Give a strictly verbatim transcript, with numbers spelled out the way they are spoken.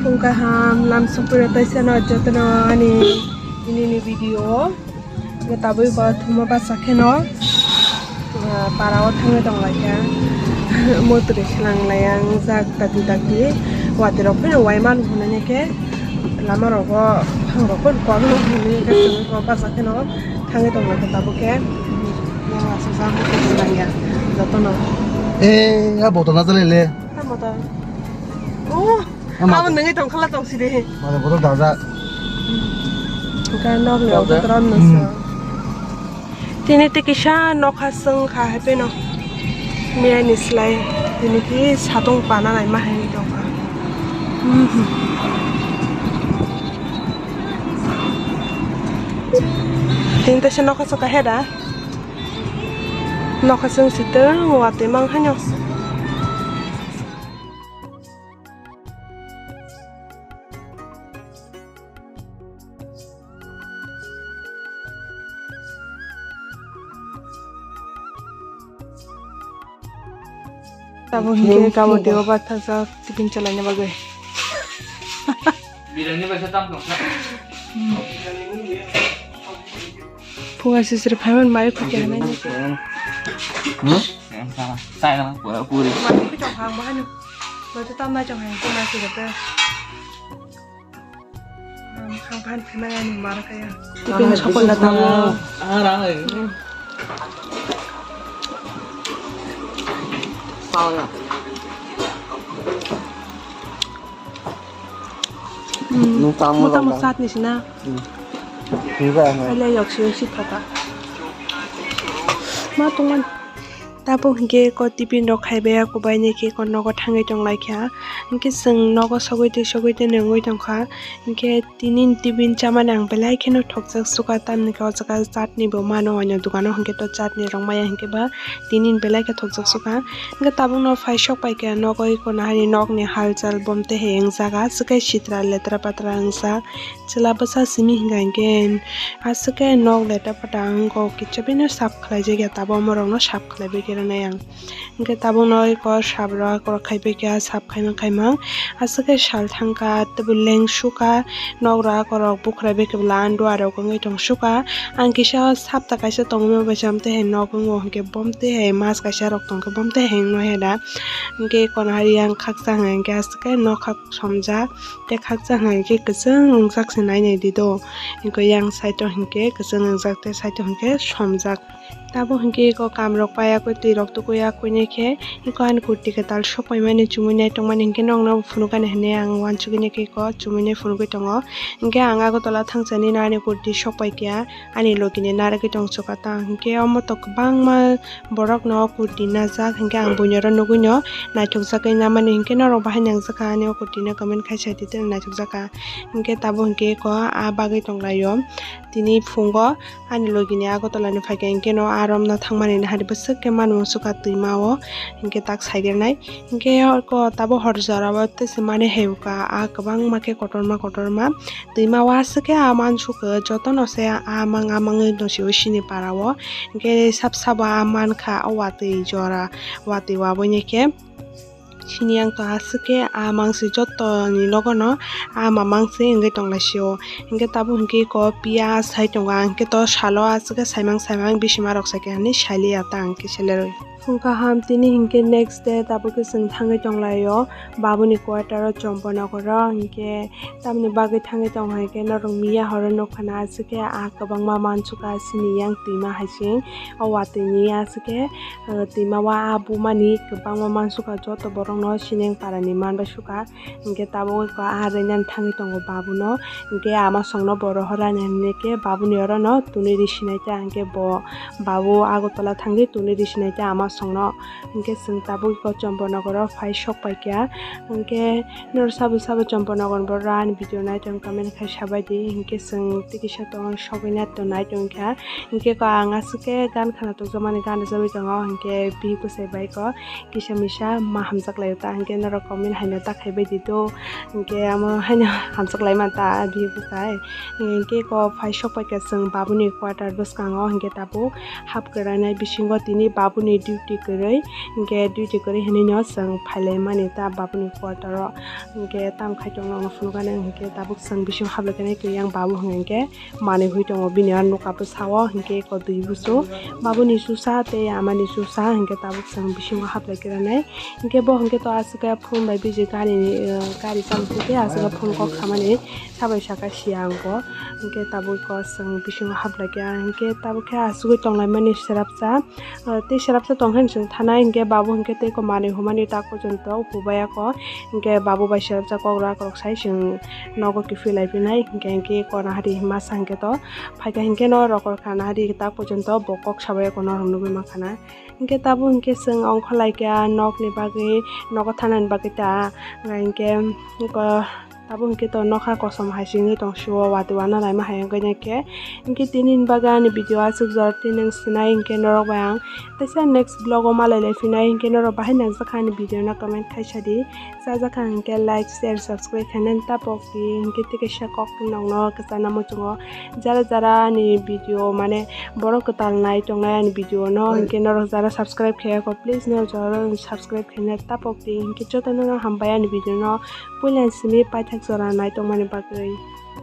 Phung kaham lam sopiro taisano jotono ani ini ni video o. Tabui bo thuma basa kheno, ah, para o thangwi tong lai kha. Motri slang lai ang jak taki taki. Watwi rok phano wai man hwnwi khe lama rogo phang rok phano kwbangma hwnwi khe chwngwi bo basa kheno thangwi tong lai kha tabuk khe. Yang aswk jak motri slang ya jotono. Eh, ya botol na le. Tamo ta. Oh, amo nangwi tong khala tong sidi. Mane bodo dada. Ka nok ni auto tram nasa. Tini te kisa nokha sung kha hape no. Miya ni slai. Tini ki satung pana nai ma hai tong kha. Tini te se nokha sung kha heda. Nokha sung siteng watwi mang hanyo. Tabuk hinkhe kabodi o bathajak tiffin chalaina bagwi. Birani bai khe tam tong kha. Phunga sisir phaiman mai khukya hinai ni. Hmm? Yang sama. Saya kan pura puri. Mai khukya phang bahani. Lo to tam mai chong hai ko mai khukya. Ang khang phan phai mai ani mar kaya. Tiffin sokoi la tamo. Ah, rang ai. Sao ya. Hmm. Nung tamo mota mo sat ni sina. Hmm. Hiba hai. Ala yok si si thaka. Ma tungan. Tabuk hinkhe ko tiffin rok khaibai ya kubai ni khe ko nogo thangwi tong lai kha. Hinkhe chwng nogo sogwi twi sogwi twi nungwi tong kha. Hinkhe tini ni tiffin chamani ang belai kheno thokjak suka tamni khe o jaga chatni bo mano oino dukano hinkhe to chatni rok maya hinkhe ba tini ni belai khe thokjak suka. Hinkhe tabuk no phai sok pai khe nogo iko nahani nokni halchal bomte he wng jaga swkhe sitra letra patra wngjak. Chwla bwsa simi hinkha hinkhe aswk khe nok leta pata wngkha o kicha bini sap khlaijak ya tabuk omorokno sap khlaibai khe rwnai ang. Hinkhe tabukno eko sap rok rok khaibai khe sap khaimang khaimang aswk khe sal thangkha tei bo leng sukha nok rok rok bukhrai bai khe bo lan duar rok wngwi tong sukha. Ang kisa sapta kaisa tongwi mano bai se amtwi hai nok wngo hinkhe bomtwi hai mas kaisa rok tongkhe bomtwi hai wngno heda hinkhe eko nahari yang khakchang hinkhe aswk khe nok khak somjak. Tei khakchang hai khe kwchwng wngjak se nai nai di do. Hinkhe yang side o hinkhe kwchwng wngjak tei side o hinkhe somjak. Tabuk hinkhe eko kam rok paiya koi twi rok tukui ya koi nai khe eko ani kurti kwtal sok pai mani chumui nai tong mani hinkhe nokno phunuk ani hinui ang uansugui nai khe eko chumui nai phunugui tongo. Hinkhe ang Agartala thangsa nini ani kurti sok pai khe ani logi ni narwgui tong chukha ta hinkhe omo to kwbangma. Borok no kurti najak hinkhe ang buini oro nugui no naithokjagwi namani hinkhe norok bahai nangjakha ani o kurti no comment khai sai di tei naithokjakha hinkhe tabuk hinkhe eko ah bagwi tonglaio tini phungo ani logi ni Agartala ni phaikha hinkhe no ah romna thangmani hari bwswk khe mani uansukha twima o hinkhe tak saijaknai hinkhe eko tabuk hor jora o tei se mani hai uka ah kwbangma khe kotorma kotorma. Twima o aswk khe ah mansukha jotono se ah mang ah mangwi tongsi o sini para o hinkhe sab sabo ah mankha o watwi jora watwi wabuini khe sini yang to aswk khe ah mangsi jotoni nogono ah ma mangsi wngwi tonglaisio hinkhe tabuk hinkhe eko piyaj hai tongo hinkhe to salo aswk khe saimang saimang bisima rok saikhe hinwi sailiya ta hinkhe selerwi. Phung kaham tini hinkhe next day tabuk khe chwng thangwi tonglaio babuni quarter o Chompo nogoro hinkhe tamni bagwi thangwi tong hai khe norok miya horo nukha na aswk khe ah kwbangma mansukha sini yang twima hai se o watwi ni aswk khe twima o ah buma ni kwbangma mansukha joto borok no sineng para ni manbai sukha. Hinkhe tabuk eko ah rainani thangwi tongo babuno hinkhe ama songno bo rohorani hinwi khe babuni orono twnwi ri sinai ta hinkhe bo babu Agartala thangwi twnwi ri sinai ta ama songno hinkhe chwng tabuk eko Chompo nogoro phai sok pai kha hinkhe norok sabo sabo Chompo nogor borok ani video nai tong comment khai sabai di hinkhe chwng tei kisa tongo sogwi na tongnai tong kha hinkhe eko ang aswk khe gan khana tongjakmani gan rwjagwi tongo hinkhe bihik bwsai bai eko. Kisa misa ma hamjak lai ta hinkhe norok comment haino ta khaibai di do hinkhe amo haino hamjak lai man ta bihik bwsai hinkhe eko phai sok pai kha chwng babuni quarter bwskango hinkhe tabuk hap kwranai bisingo tini babuni duty duty kwrwi, hinkhe duty kwrwi hinwi no chwng phailaimani ta babuni quarter o. Hinkhe tamo khai tongno phunukani hinkhe tabuk chwng bisingo hablai khe nai kwrwi yang babu hinkhe manwi hui tongo bini o nokha bwsao hinkhe eko dui busu babuni susa tei amani susa hinkhe tabuk chwng bisingo hablai khe nai. Hinkhe bo hinkhe to aswk khe phone bai biji gari ni, eh, gari cham khe aswk khe phone kok samani sabai saka sia ang bo. Hinkhe tabuk ko chwng bisingo hablai khe hinkhe tabuk khe asugwi tonglaimani serapsa, eh, tei serapsa tongkhe chwng thanai hinkhe babu hinkhe tei ko manwi humani tak pojonto hubaya ko. Hinkhe babu bai serapsa kok rak rok sai chwng nogo kiphilai phinai hinkhe hinkhe kona hari masa hinkhe to phaikha hinkhe no rokor khana hari tak pojonto bo kok sabaya ko norok nugwi mankha na. Hinkhe tabuk hinkhe chwng ongkhorlaikha nokni bagwi, nogo thanani bagwi ta, hinkhe, hinkhe tabuk hinkhe to nokha kosom hai singwi tong sio, watwi wana laima hai wngkha hinkhe. Hinkhe tini ni bagwi ani video aswk jora tini nwng sinai hinkhe norok bai ang teisa next vlog o malai lai phinai hinkhe norok bahai nangjakha ani video no comment khai sadi. Chajakha hinkhe like, share, subscribe khainani tapok di. Hinkhe tei kaisa kok nokno kwchana muchungo jara jara ani video mane borok kwtal nai tongnai ani video no hinkhe norok jara subscribe khaiya kho please norok jora subscribe khaina tapok di. Hinkhe jotono no hambai ani video no puila simi paithak jora nai tongmani bagwi.